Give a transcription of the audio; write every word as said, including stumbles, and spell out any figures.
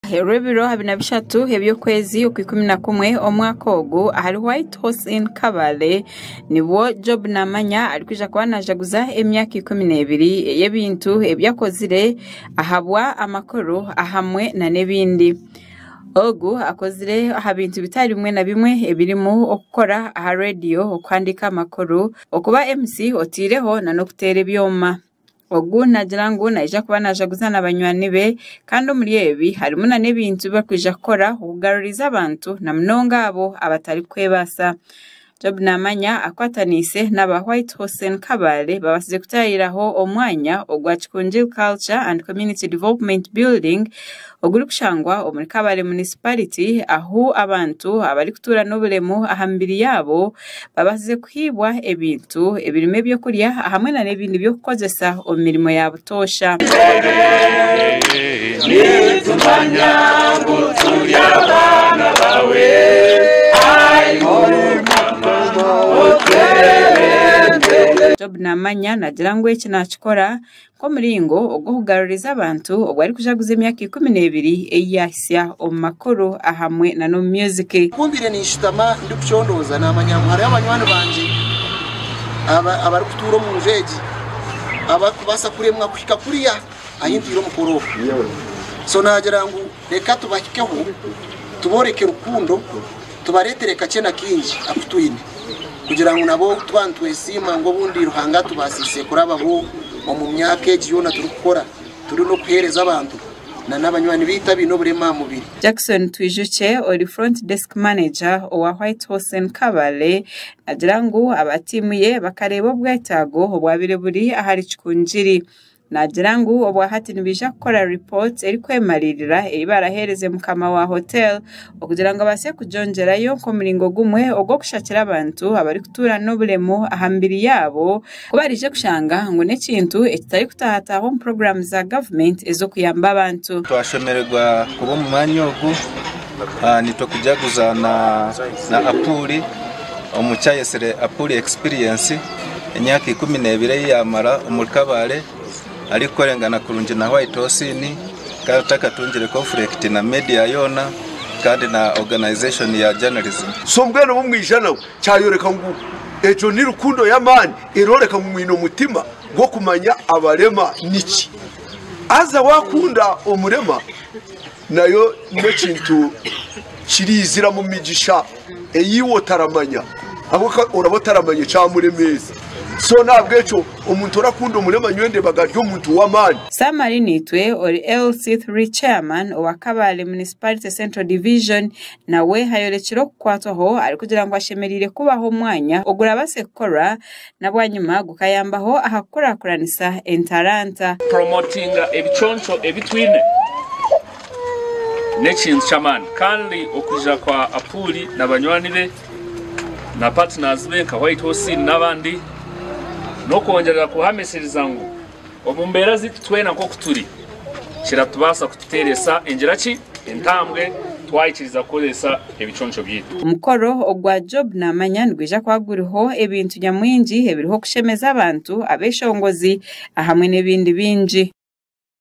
Olw'ebiro abiri na bishatu eby'okwezi okwa ikumi na kumwe omwaka ogu, ahari White Horse Inn Kabale, nibwo Job Namanya arikwija kuba najaguza emyaka ikumi n'ebiri ey'ebintu ebi akozire ahabwa amakuru ahamwe na n'ebindi. Ogu akozire aha bintu bitari bimwe na bimwe ebirimu okukora aha radiyo, okuhandiika amakuru, okuba M C otaireho na n'okuteera ebyoma. Ogu nagira ngu naija kuba najaguza na banywani be, kandi omuri ebi harimu na n'ebintu ebi barikwija kukora okugaruriza abantu, na munonga abo abatarikwebaasa. Job Namanya akwataniise n'aba White Horse Inn Kabale babasize kutayiraho omwanya ogwa Kikungiri Culture and Community Development Building, ogurikushangwa omuri Kabale Municipality, ahu abantu abarikutuura n'oburemu aha mibiri yaabo babasize kuhiibwa ebintu ebirimu eby'okurya ahamwe na n'ebindi by'okukozesa omu mirimo ya butoosha. Nitumanya ngu turi abaana bawe, ai Mukama, otwebembere. Job Namanya nagira ngu eki nakikora nk'omuringo ogw'okugaruriza abantu ogu arikujaguza emyaka ikumi n'ebiri ei yahitsya omu makuru ahamwe na n'omu music. Kumbire ninshutama ndikucondooza, namanya ngu hariho abanywani bangye aba-, abarikutuura omu nju egi, abarikubaasa kuremwa kuhika kuriya ahi ntaire omukoro ogu. So nagira ngu reka tubahikeho, tuboreke rukundo, tubaretere kakye na kaingi aku twine, kugira ngu nabo twaba nitwesiima ngu obundi Ruhanga atubaasiise kurababo omu myaka egi yoona turikukora, turi n'okuheereza abantu na n'abanywani baitu abaine oburema aha mubiri. Jackson Twijukye ori front desk manager owa White Horse Inn Kabale, nagira ngu aba tiimu ye bakareeba obwetaago obwabaire buri ahari Kikungiri. Nagira ngu obwa hati nibaija kukora report erikwemariirira ei baraheereze mukama wa hotel, okugira ngu abaase kugyongyerayo nk'omuringo gumwe ogw'okushakira abantu abarikutuura n'oburemu aha mibiri yaabo, ku baraije kushanga ngu n'ekintu ekitarikutahataaha omu puroguraamu za gavumenti ez'okuyamba abantu. Twashemererwa kuba omu mwanya ogu, ah, nitwe kujaguza na, na Apuli, omukyayesire Apuli Experience, emyaka ikumi n'ebiri ei yaamara omuri Kabale, arikukorengana kurungi na White Horse Inn, kandi atakatungire conflict na media yoona, kandi na organization ya journalism. So mbwenu obu mwija nawe, kyayoreka ngu egyo ni rukundo y'amaani, erooreka ngu mwine omutima gw'okumanya abarema niki. Haza wakunda omurema, nayo n'ekintu kiriiziramu migisha ei iwe otaramanya, ahabw'okuba oraba otaramanya ekyamuremeeza. So n'ahabw'ekyo omuntu orakunda omurema nyowe ndeebaga ari omuntu w'amaani. Sam Ariniitwe ori L C three chairman owa Kabale Municipality Central Division, nawe hayorekire okukwatwaho, arikugira ngu ashemereire kubaho omwanya ogurabaase kukorwa, na bwanyima gukayambaho aha kukurakuranisa entaranta. Promotinga ebiconco ebi twine n'ekintu ky'amaani, kandi okwija kwa Apuli na banywani be na partners be nka White Horse Inn n'abandi, n'okwongyerera kuhamesiriza ngu omu mbeera zaitu twena nk'oku turi, kiratubaasa kututeeresa engira ki? Entambwe, twahikiriza kukoresa ebiconco byaitu. Omukoro ogwa Job Namanya nigwija kuba guriho ebintu nyamwingi ebiriho kushemeza abantu, abeshongozi, ahamwe n'ebindi bingi.